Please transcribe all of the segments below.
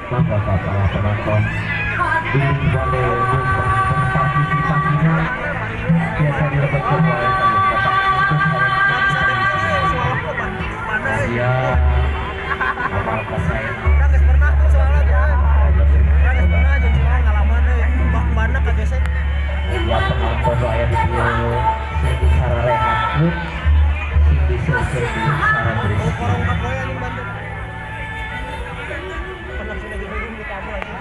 Maka para penonton di balai nyumbang berpartisipasinya biasa dilebetkeun wae ka kotak ya amal kasaena. Pernah tuh soalnya pernah jeung ngalaman mana kagesek. Ya, penonton nu aya di dieu sing disararehatkeun, sing diseukeun sareng rezeki. Korong kapoe anjing bantu. Pernah sudah jadi di kamu anjing.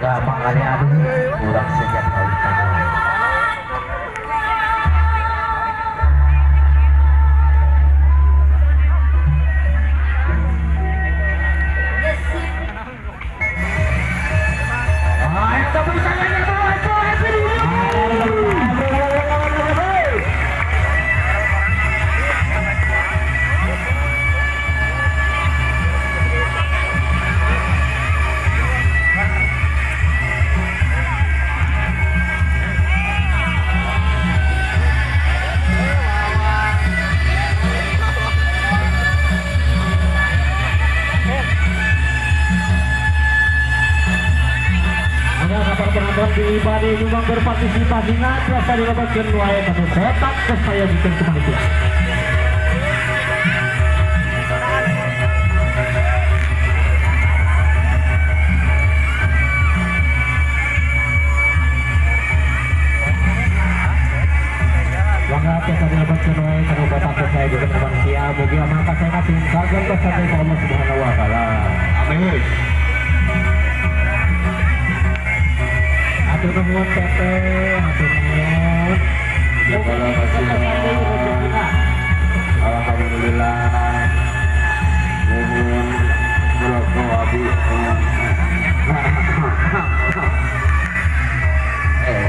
Gak makanya aduh kurang sejak lautan. Ah, tepuk tangannya. Mangga kabar penonton di bade nyumbang berpartisipasi tiasa dilebetkeun wae kana kotak kesayogikeun ku panitia. Mangga tiasa dilebetkeun wae kana kotak kesayogikeun ku panitia. Mugi amal kasaena sing kagentosan deui ku Allah Subhanahu wa taala. Amin. Hatur nuhun teteh, hatur nuhun. Ya, kalau masih alhamdulillah, nuhun merokok abi. Eh.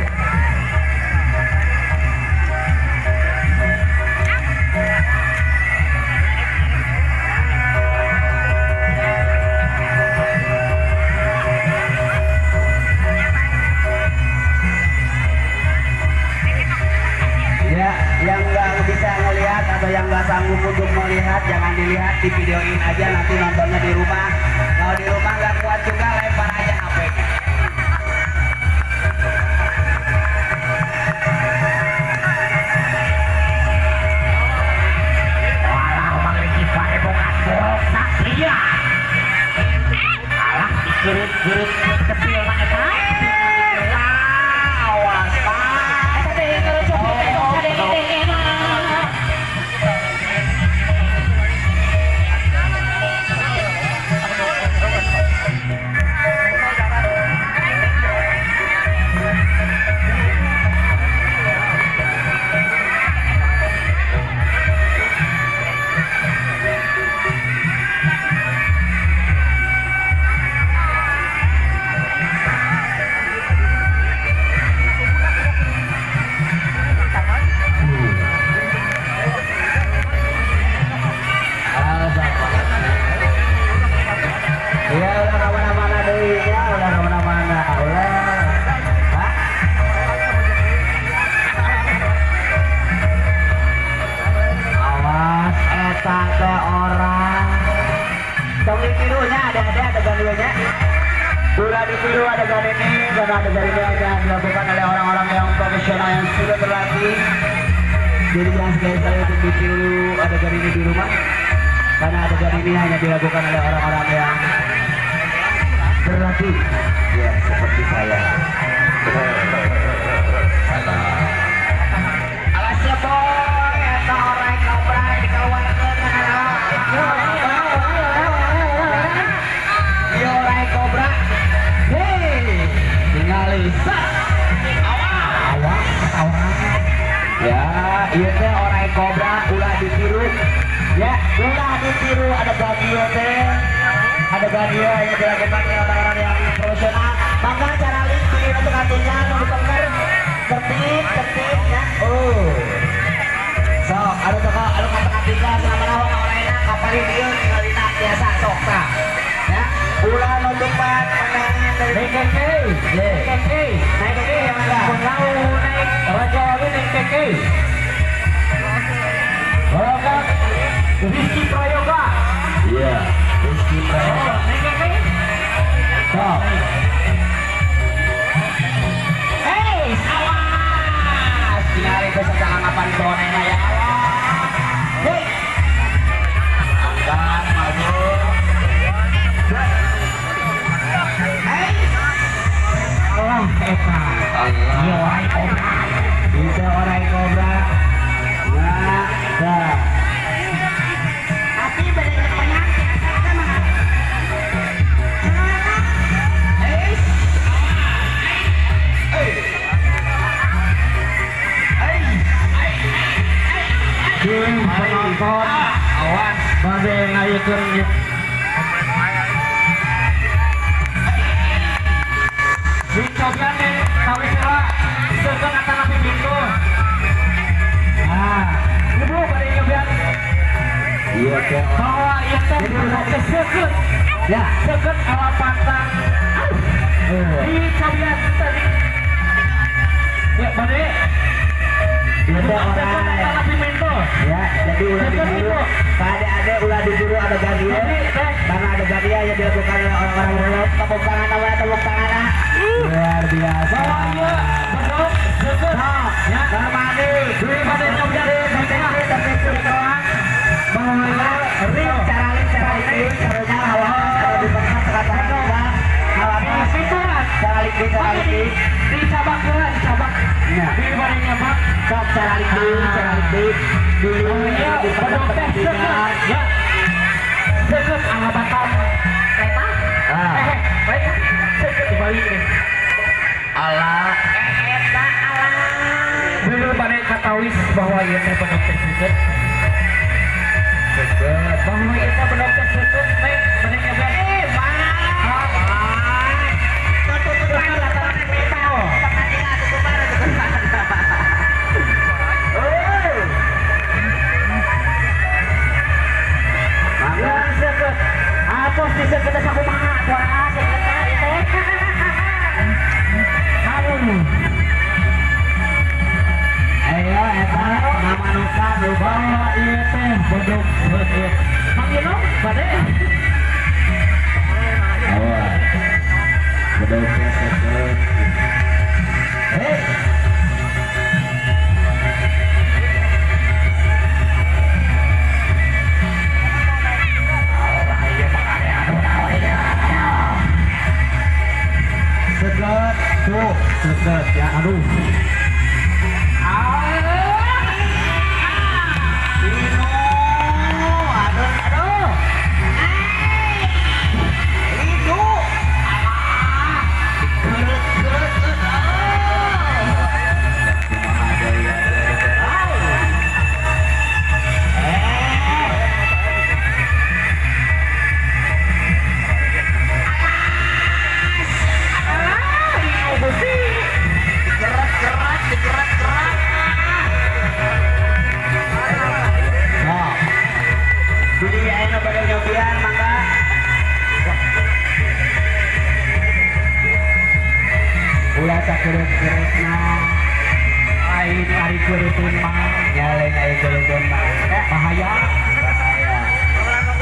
Ya, yang nggak bisa ngelihat atau yang nggak sanggup untuk melihat, jangan dilihat, di videoin aja, nanti nontonnya di rumah. Kalau di rumah nggak kuat juga, lempar aja HP-nya. Walah, Mang Riki paebokan borok satria. Alah, digerut-gerut kecil mah eta. Awas, Pak. Eta teh ngerucuk teh kadenge-dengena. Ya udah kemana-mana deh, ya udah kemana-mana, udah. Hah? Awas, eta teh orang. Tong ditirunya ada adegan duanya. Ulah ditiru adegan ini karena adegan ini hanya dilakukan oleh orang-orang yang profesional yang sudah terlatih. Jadi jangan sekali-sekali untuk ditiru adegan ini di rumah, karena adegan ini hanya dilakukan oleh orang-orang yang terlatih. Ya, seperti saya. Alasnya boy. Ieu teh orai kobra ulah ditiru. Ya, ulah ditiru adegan ieu teh. Adegan ieu yang dilakukan oleh orang-orang yang profesional. Maka cara licin untuk hatinya nu dipengker tertib, tertib ya. Oh. Sok, anu toko anu kata-katika selama naon orayna kapalin ieu tingalina biasa sok tah. Ya, ulah nutupan pandangan dari Naik keke. Ye. Keke. Naik keke ya mangga. Penau naik Raja Wali naik keke. Bapak Rizky Prayoga. Iya, Rizky Prayoga. Oh, naik keke. Sok. Hei, awas. Tingali peserta anggapan bonena ya Allah. Hei. Angkat maju. Hei. Allah eta. Allah. Ieu orai kobra. Itu orai kobra. Ya, dah. Tapi beda penyakit kan mah. Hei. Hei. Hei. Jeung penonton Awas. bade ngayekeun ieu. Dicobian nih kawis heula seukeun atanapi pintu. Nah, ibu bade nyobian Iya teh. bahwa ieu teh teh seukeut. Ya. Seukeut ala pantang. Dicobian tadi. Ya, bade. Iya teh Seukeut orai. atanapi pintu. Ya, jadi ulah ditiru. Kade ulah ditiru adegan ieu. Jadi teh Karena adegan ieu yang dilakukan oleh orang-orang yang tepuk tangan namanya tepuk tangan. Ah. Luar biasa. bahwa ieu bedog seukeut. Nah, Ya. Karmani. Duit pada nyobian bahwa real Cara link, cara link, caranya hawa kalau diperkat cara cara hawa pintuan. cara link, cara link. Dicabak heula, dicabak. Ya. Di bade nyabak. Sok cara link, cara link. Dulu Iya, diperkat bedog teh seukeut. Ya. Seukeut ala batam. Eta. Ah. Eh, baik. Seukeut dibalik nih. Ala Eta alah. Dulu bade katawis bahwa ieu teh bedog teh seukeut. Seukeut. Bahwa ieu teh bedog teh seukeut, Neng, bade nyobian. Eh, bang. Tutupan, tutupan, tutupan, tutupan, tutupan. Oh. Mangga. Ya, seukeut. Atos diseukeut teh sakumaha suara seukeut teh ieu teh. Aduh. Ayo eta mamanuka lupa. Bahwa ieu teh bedog seukeut. Mang Ino, bade. Awas. Bedog teh seukeut. Hei. Seukeut tuh, seukeut ya. Aduh. Lino, aduh, aduh. Lino. Keret, keret, aduh. Kumaha deui ya, Eh. Gerak, gerak, digerak, gerak. Nah. Jadi ayeuna bade nyobian mangga. Ulah sakeureup-kereupna. Aing ari keureutun mah Nyaleng aya keureutun mah. Ya, bahaya. bahaya.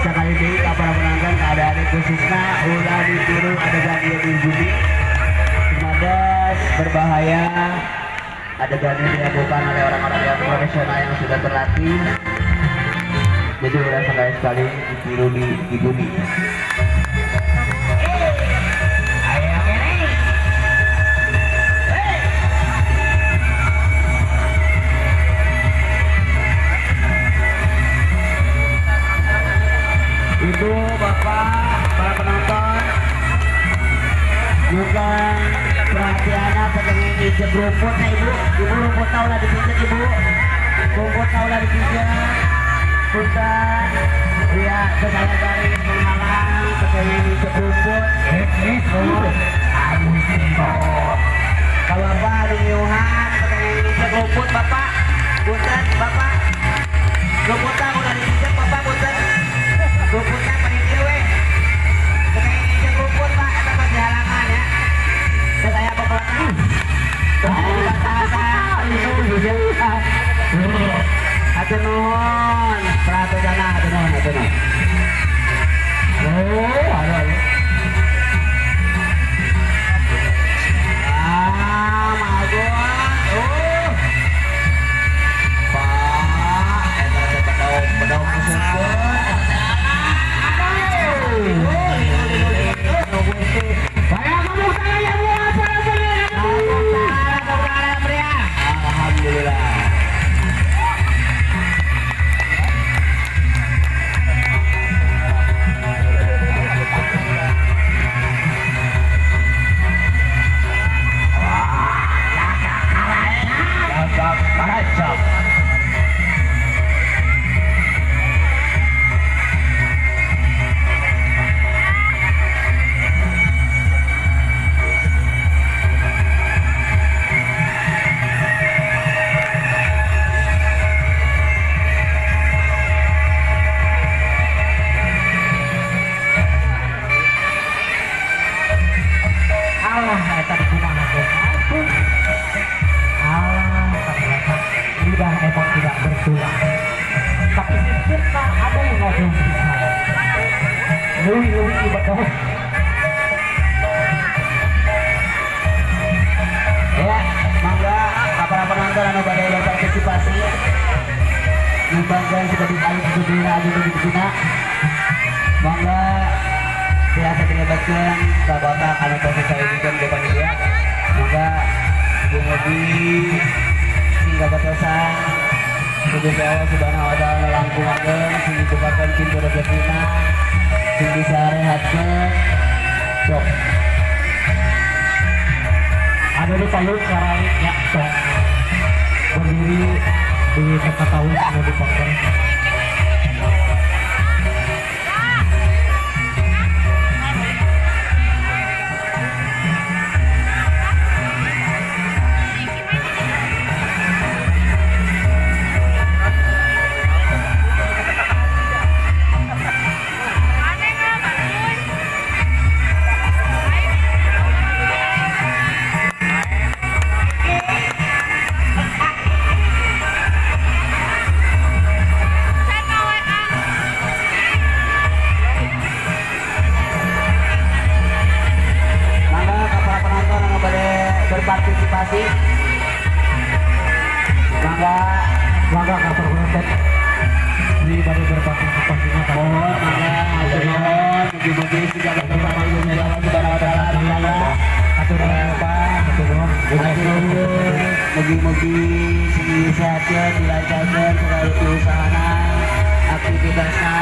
Sekali deui ka para penonton keadaan khususna ulah ditiru adegan ieu di bumi. Sumades berbahaya. Adegan ini dilakukan oleh orang-orang yang profesional yang sudah terlatih. Jadi ulah sekali-sekali ditiru di bumi. Ayo kene. Hey! Ibu, bapak, para penonton, juga perhatiannya pengen injek rumputnya ibu, ibu rumputnya udah dipinjek ibu. Rumputna ulah diinjek. Punten. Iya, saya garis menghalang pakai injek rumput. Kalau bapak anu ngiuhan pakai injek rumput bapak. Punten bapak. Rumputna ulah diinjek bapak punten. Rumputna panitia we. Pakai injek rumput pak, eta tos dihalangan ya. Terus aya pepelakan. Terus aya dibatasan. Hatur nuhun, pratodana hatur nuhun, hatur nuhun. Oh, aduh, aduh. Ah, magun. Oh. Pak, eta teh bedog, bedog khususkeun. Alhamdulillah. Allah, eta kumaha teh. Allah, ternyata lidah emang tidak bertulang. Tapi sempurna ada yang ngomong bisa. Leuwih-leuwih ibadah. Ya, mangga para penonton anu bade berpartisipasi. Nyumbangkeun sebagai alit gembira anu dibina. Mangga biasa dilebatkeun ka kotak anu tos disayogikeun ku panitia. Mangga mugi-mugi sing gagatosan ku Gusti Allah Subhanahu wa taala langkungakeun sing dibukakeun pintu rezekina sing disarehatkeun. Sok. Ada di payung sekarang ya, sok. Berdiri di tempat tahu anu dipakai. Mangga ka para penonton anu bade berpartisipasi. Mangga Mangga ka para penonton di bade berpartisipasinya mohon mangga hatur nuhun mugi-mugi siga bersama Gusti Allah Subhanahu wa taala mangga. Hatur nuhun Pak, hatur nuhun. Hatur nuhun mugi-mugi sing disehatkeun dilancarkeun segala usahana aktivitasna.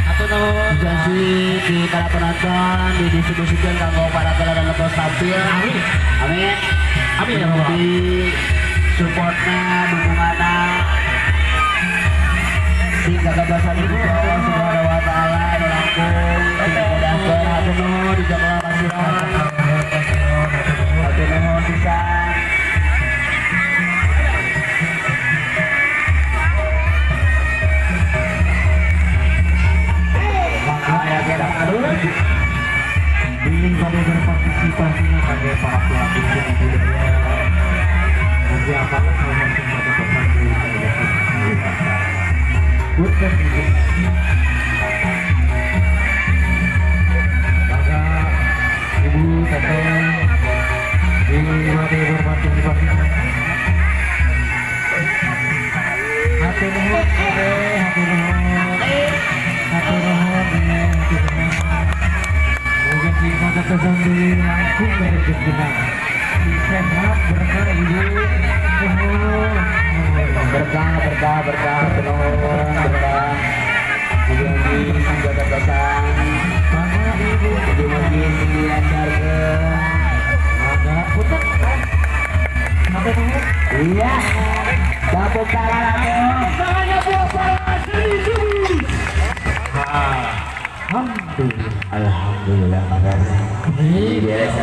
Hatur nuhun. Janji di para penonton didistribusikan kanggo para dan lepas tampil. Amin. Amin. Amin ya Allah. Mugi supportna, dukunganna sing gagabasan di Gusti Allah Subhanahu wa taala anu langkung sing dimudahkeun. Hatur nuhun di jamaah masihan. Hatur nuhun pisan. Mangga ya aduh. Di bade berpartisipasinya sebagai para pelaku seni budaya. Mugi apa sama sing gagabasan di Punten ibu. Mangga ibu teteh di bade berpartisipasinya. Hatur nuhun teteh, hatur nuhun. Hatur nuhun, hatur nuhun. Mugi sing gagabasan di langkung dari rezekina. Sehat berkah ibu. Nuhun. Berkah, berkah, berkah, nuhun, berkah. Mugi-mugi sing gagabasan. Mangga ibu. Mugi-mugi sing dilancarkeun. Mangga punten. Hatur nuhun. Iya. Tepuk tangan atuh. Tangannya buat para seni Subis. Alhamdulillah. Alhamdulillah, makasih. Beres.